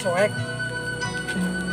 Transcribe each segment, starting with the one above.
soek.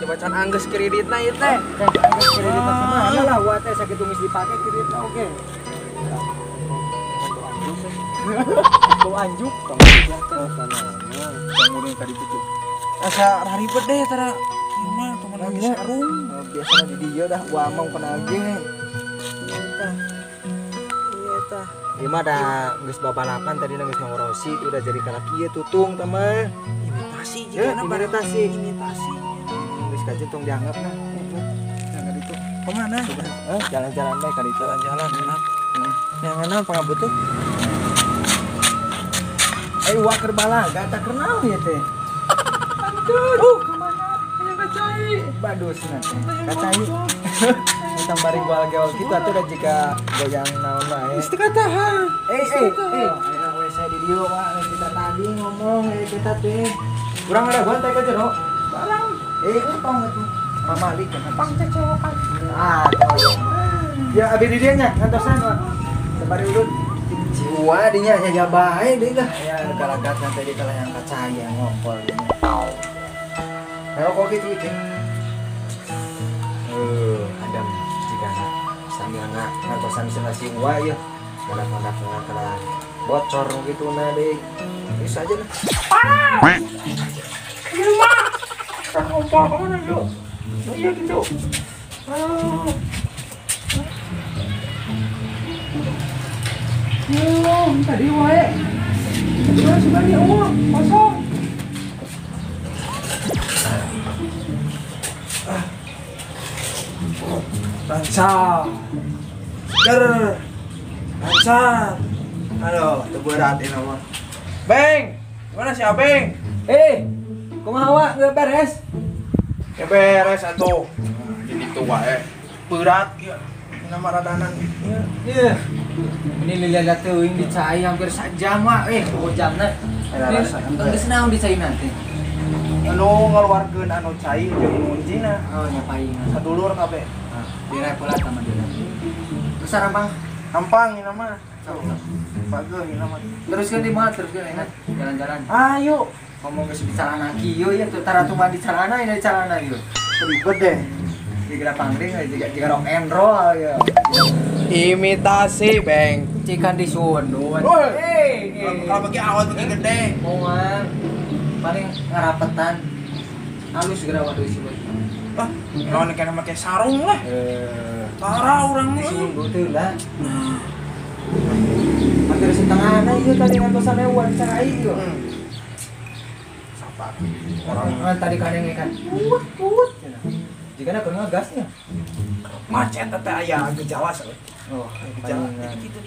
Coba can anggeus kreditna ieu teh. Anggeus kreditna kumaha lah wa teh sakitu geus dipake kreditna oge. Bau anjuk tong tong tadi itu. Asa ribet deh tara. Ieu mah teman lagi sarung. Biasana di dieu dah gua among penagih. Eta. Iya tah. Ieu mah da geus babalapan tadi geus ngorosi udah jadi kalaki ieu tutung teh mah. Imitasi jigana imitasi. Imitasi. Geus kajeun tong dianggap nah. Jangan itu. Kemana? Jalan-jalan bae ka ditu. Jalan-jalan enak. Yang enak pangabutuh. Ayo wa keur balaga tak keur naon ieu teh? Aduh, kemana? Aya kacai. Badus na teh. Kacai. Tentang bari gua-gaul kitu atuh da jika goyang naon wae. Geus teu katahan. Ayeuna we saya di dieu mah kita tadi ngomong kita teh. Urang ada gua teh ka jero. Barang. Tong atuh. Mamalik kan pang cecewokan. Ah, ya abi di dieu nya ngantosan mah. Sabari ulun. Jiwa dinya nya ya bae deui lah. Ya galagat teh di kalah yang kacaya ngompol dinya. Ayo kok kitu iki. Adam jika sambil ngantosan cenah si Uwa ieu. Galak-galak kalah bocor gitu na deui. Bisa aja lah. Parah. Ieu mah. Kan ngompol kemana yuk? Iya gitu. Aduh. Yo, tadi wae. Coba coba nih, oh, kosong. Lancar. Seger. Lancar. Aduh, teu berat ini mah. Beng, gimana si Abeng? Kumaha wa geus beres? Ya beres atuh. Jadi tuh wae. Berat ya. Nama radanan. Iya. Ini lila teuing dicai hampir sajam mah. Pokok jamna. Geus naon dicai nanti? Anu ngaluarkeun anu cai jeung nguncina. Oh, nya paingan. Sadulur kabeh. Dire pula sama dia. Terus rampang. Rampang ieu mah. Pageuh ieu mah. Teruskeun di mana? Teruskeun enak jalan-jalan. Ayo. Ngomong geus di calana kieu ya tara tuh di calana ini di calana ieu. Ribet deh. Jika pangling jika rock and roll ya. Imitasi, Beng. Cikan disundut. Kalau bagi awal bagi gede. Moal. Paling ngarapetan. Halus geura waduh isi bos. Ah, lawan kana make sarung lah. Tara urang mah. Disundut teh lah. Hampir setengah ieu tadi ngantosan ewan cai ieu. Sapa. Orang tadi kadang kan. Put. Jika nak kena gasnya. Macet teh aya gejala saeutik. Oh, gejala gitu.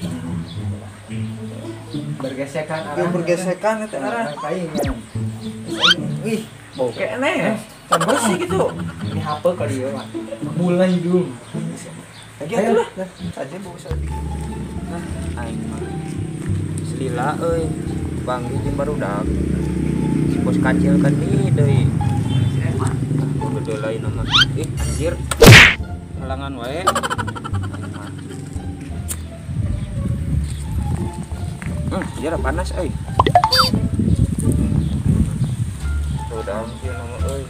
Bergesekan arah. Bergesekan teh arah. Paingan. Ih, bau keneh. Bersih gitu. Ini HP kali ieu mah. Mulai hidung. Lagi atuh lah. Saja bau saeutik. Nah, aing mah. Selila euy. Banggi jeung barudak. Si bos kacil kan deui. Gede lain nama. Anjir. Halangan wae. Anjir panas euy. Udah hampir nama euy.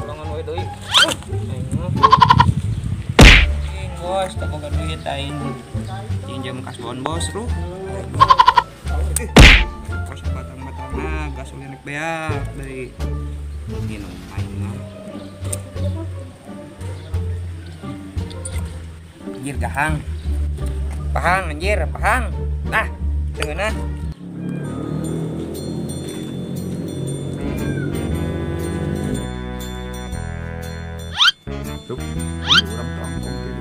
Halangan wae deui. Aing mah. Bos, tak boga duit aing. Pinjam kasbon bos lu. Bos batang-batangna gasolin rek beak deui. Minum aing mah. Anjir gahang. Pahang anjir, pahang. Nah, tengeunah. Tuh, urang tangkong teh.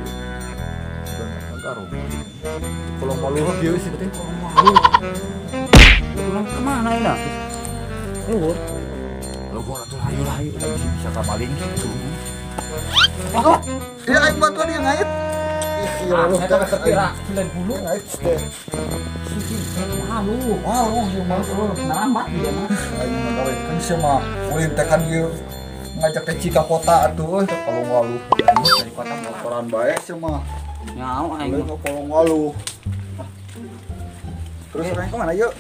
Kalau malu dia sih teh. Malu. Pulang kemana ya? Luhur. Luhur atuh ayo lah ayo bisa ka maling gitu. Oh, ya aing bantuan dia ngait. Iya, lu eta kira 90 ngait teh. Malu. Malu ieu mah. Lambat dia mah. Aing mah gawe kan sia mah ulin teh kan ieu ngajak teh cika kota atuh euy kalau ngalu. Dari kota motoran bae sia mah. Nyaho aing mah kalau ngalu. Terus orang kemana yuk?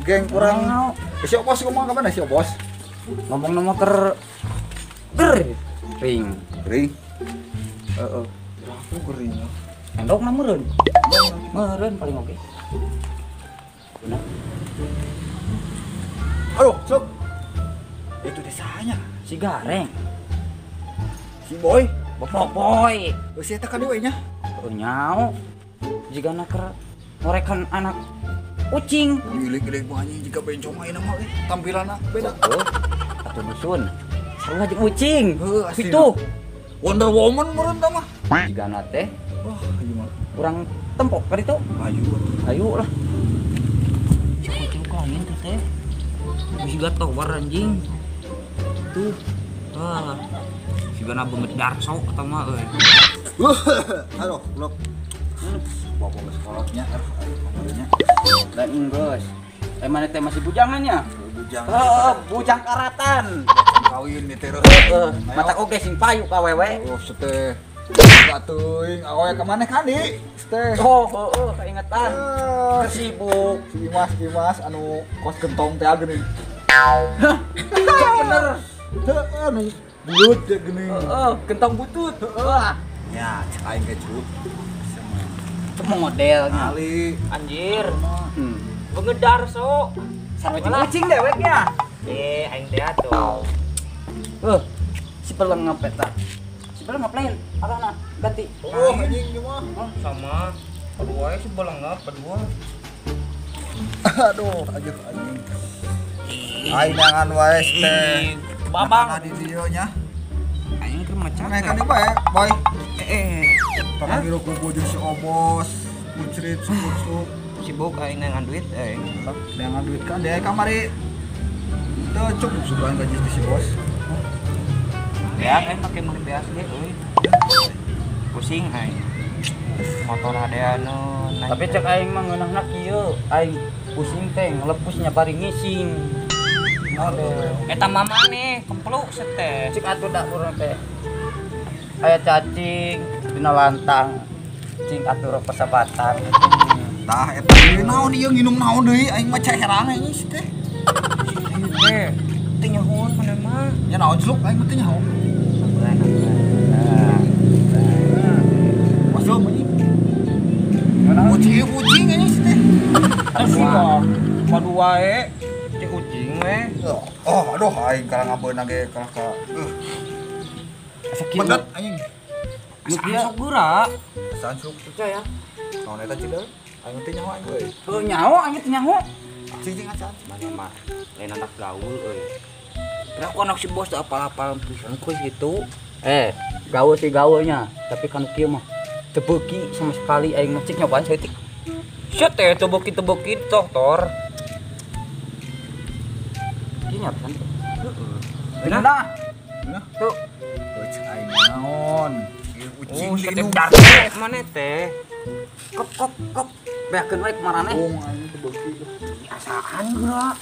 Geng kurang. Si Obos ngomong kapan si Obos? Ngomong nomor ker ring. Ring. Heeh. Aku kering. Endok na meureun. Meureun paling oke. Benar. Aduh, sok. Itu desanya. Si Gareng. Si Boy, Bapak Boy. Si eta kan we nya. Oh nyao. Jigana keur ngorekan anak ucing. Gilik-gilik mah anjing jika bencong ayeuna mah tampilanna beda. Oh, atuh dusun. Sarua jeung ucing. Heuh, kitu. Wonder Woman meureun tah mah. Jigana teh. Wah, ieu mah urang tempok ka ditu. Ayu. Ayu lah. Cik angin tuh teh. Bisa tawar anjing. Tuh. Ah. Sigana beungeut darso eta mah euy. Aduh, blok. Bawa ke sekolahnya, aduh, dan enggeus. Mana teh masih bujangan ya? Bujang. Heeh, bujang karatan. Kawin nih teh. Heeh, mata oge sing payu ka wewe. Oh, seteh. Teuing, awe ka maneh kan di? Seteh. Oh, heeh, kaingetan. Sibuk. Si Imas anu kos gentong teh geuning. Hah, bener. Heeh, anu bulut teh geuning. Heeh, gentong butut. Heeh. Ya, cek aing ge cut. Modelnya Ali anjir. Beungedar so. Sarua jeung ucing dewek nya. Aing teh atuh. Si pelengap eta. Si pelengap lain arahna ganti. Oh, anjing ieu mah. Sama. Aduh ae si pelengap berdua. Aduh, anjing anjing. Aing nangan wae teh. Babang di dieu nya. Aing keur maca. Naik kan bae, boy. Panggil kubu jeung si Obos, kucrit, sukup. Sibuk aing neangan duit euy. Neangan duit kan dia kamari. Teu cukup sugan gaji si bos. Ya, aing make meuli beas ge euy. Pusing aing. Motor hadean. Tapi cek aing mah ngeunahna kieu, aing pusing teh ngelepusnya bari ngising. Eta mah maneh kempluk seteh. Cek atuh da urang teh. Aya cacing dina lantang. Cing atur pesabatan. Tah eta ieu naon ieu nginum naon deui aing mah caherang anjing si teh. Teh teh nyahoan maneh mah. Nya naon jeluk aing mah teh nyaho. Masuk anjing. Ucing anjing si teh. Aduh, padu wae cek ucing we. Oh, aduh aing kalah ngabeunang ge kalah ka. Pedet anjing. Asa sok geura. Asa sok percaya. Naon eta cik deui? Aing teh nyaho aing euy. Heuh nyaho aing teh nyaho. Cing cing acan. Maneh mah lain anak gaul euy. Kenapa anak si bos teu apal-apal pisan kuy gitu. Gaul sih gaulnya, tapi kan kieu mah teu beuki sama sekali aing mah cik nyobaan saeutik. Sia teh teu beuki-teu toh tor. Kieu nya pisan. Heeh. Nah. Tuh. Cek aing naon. Ieu ucing diinum. Maneh teh. Kop kop kop. Beakeun wae kumaraneh. Ung aing teu beuki. Asaan geura.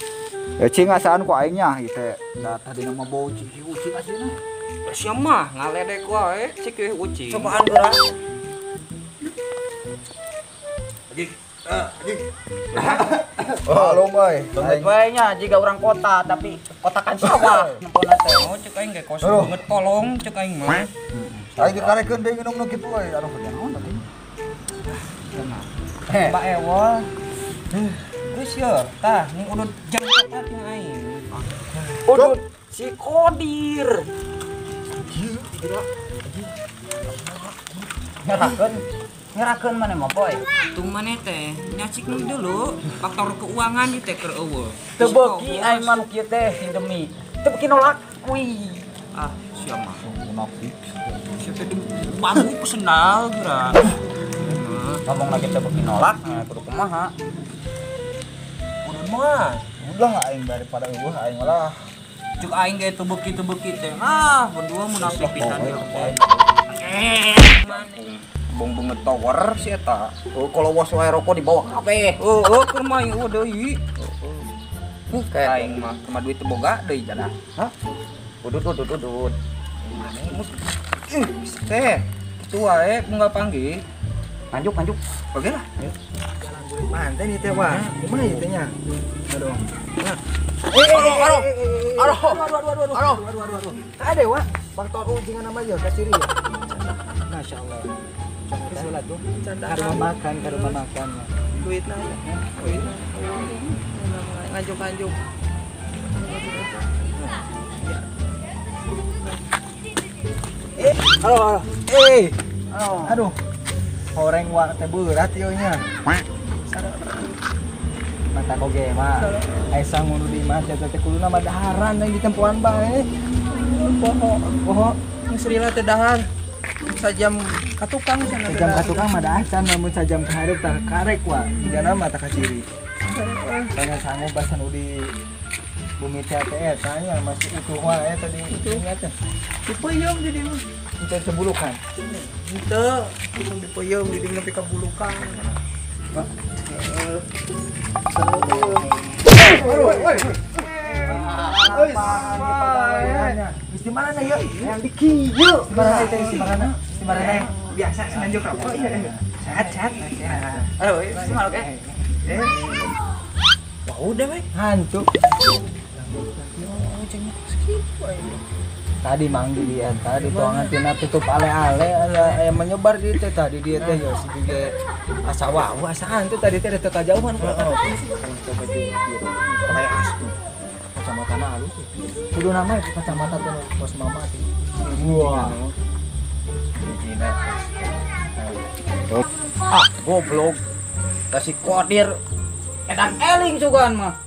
Ya cing asaan ku aing nya ieu teh. Da tadina mah bau cing ucing aslina. Sia mah ngaledek wae cik ieu ucing. Cobaan geura. Anjing. Anjing. Halo boy. Beungeut wae nya jiga urang kota tapi kotakan sawah nempona teh. Oh cek aing ge kos beungeut tolong cek aing mah. Aing dikarekeun deui nginum nu kitu euy. Aduh naon tadi. Mbak Ewol. Geus ye, tah ning udud jam 4 nya aing. Udud si Kodir. Ngerakeun. Ngerakeun maneh mah boy. Tuh maneh teh nyacik nu dulu faktor keuangan di teh keur eueuh. Teu beuki aing mah nu kieu teh sing demi. Teu beuki nolak kuy. Ah, sia mah munafik. Sia teh bambu ku sendal geura. Ngomong lagi teu beuki nolak, kudu kumaha. Kudu mah. Udah aing daripada eueuh aing malah. Cuk aing ge teu beuki teh. Ah, berdua munafik pisan. Bong beungeut tower si eta. Oh, kalau was wae rokok dibawa kabeh. Heeh, keur mah eueuh deui. Kayak aing mah kumaha duit teu boga deui jadah. Hah? Udut udut udut. Ih, teh. Kitu wae unggal panggih. Lanjut lanjut. Oke lah. Mantan ieu teh wah. Kumaha ieu teh nya? Aduh. Aduh, aduh. Aduh, aduh, aduh, aduh. Ada wah, Bang Toru jangan nama aja kaciri ya. Masya Allah. Salat tuh. Ke rumah makan. Duitna ya. Duitna. Ngajuk-ngajuk. Halo, halo. Aduh. Horeng wah teh berat ieu nya. Mata koge mah. Aya sangu nu di imah teh teh kuduna mah daharan yang ditempoan bae. Poho, poho. Srila teh dahar. Sajam ka tukang cenah. Sajam ka tukang mah dahacan lamun sajam ka hareup tah karek wah. Jigana mah tah kaciri. Banyak sanggup basa nu di bumi teh eta nya masih utuh wae tadi ingat teh. Dipeuyeum di dieu mah. Henteu sebulukan. Henteu, langsung dipeuyeum di dieu nepi ka bulukan. Di mana ya? Yang di kieu. Di mana teh di mana? Di mana? Biasa senanjuk rokok iya. Sehat, sehat. Aduh, si malu ke. Wah, udah we. Hantu. Tadi manggi dia tadi tuangan tina tutup ale-ale aya menyebar di teh tadi dia teh ya si ge asa wah asa hantu tadi teh teu kajauhan coba di kayak asu kacamata na halus kudu nama itu kacamata tuh bos mama sih. Wah. Ah, goblok. Kasih kodir edan eling sugan mah.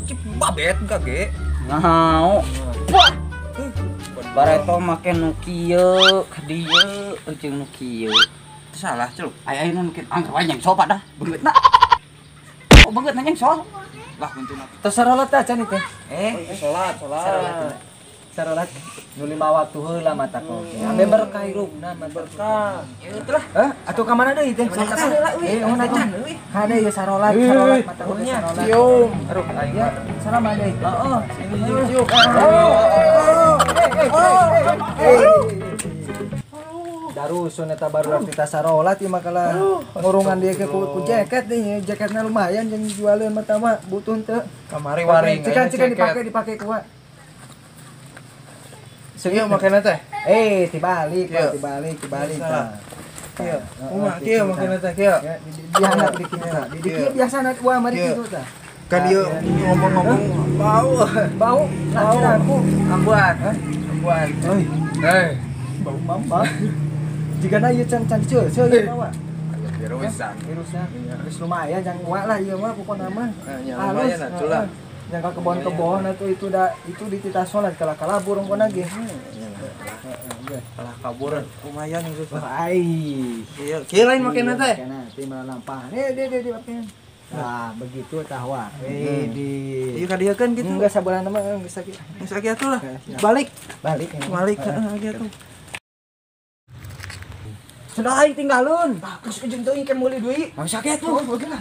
Cip babet gage. Ngao. Wah. Bareto make nu kieu ka dieu jeung nu kieu. Salah celuk. Aya ayeuna nu kieu angker wae nyeng sopa dah beungeutna. Oh beungeutna nyeng sol. Lah untungna. Tos sarolat teh acan teh. Salat, salat. Sarolat nu lima waktu heula mata kopi. Ambe berkah hirupna berkah. Ieu teh lah. Hah? Atuh ka mana deui teh? Salat heula euy. Acan euy. Hade ieu sarolat, sarolat mata kopi sarolat. Cium. Aduh, ya salam deui. Heeh, cium. Darusun eta baru kita sarolat ieu mah kalah ngurungan dia ke ku jaket nih, jaketna lumayan jeung jualeun mah mah butuh teu. Kamari waring. Cikan-cikan dipake ku. Ieu makena teh. Tibalik, tibalik, tibalik tah. Kieu. Kumaha kieu makena teh kieu? Dihangat di kieu. Di kieu biasana wah mari kitu tah. Kan ieu ngomong-ngomong bau. Bau, lah aku ambuan. Ambuan. Euy. Bau mamba. Jigana ieu can can ceu, ceu ieu mah. Virusan. Virusan. Geus lumayan jang wa lah ieu mah pokona mah. Lumayan atuh lah. Yang ke kebon-kebon atau itu dah itu di titah sholat kalah kalabur rongkon lagi. Kalah kabur lumayan itu. Ai. Iya, kieu lain makena teh. Teh malah lampah. Nih dia dia dia. Nah, begitu tah wah. Di. Ieu ka dieu kan gitu. Enggak sabulan mah geus sakieu. Geus sakieu atuh lah. Balik. Balik. Balik heeh atuh. Sudah aing tinggalun. Bagus jeung teuing ke meuli deui. Mangsa kieu atuh. Oke lah.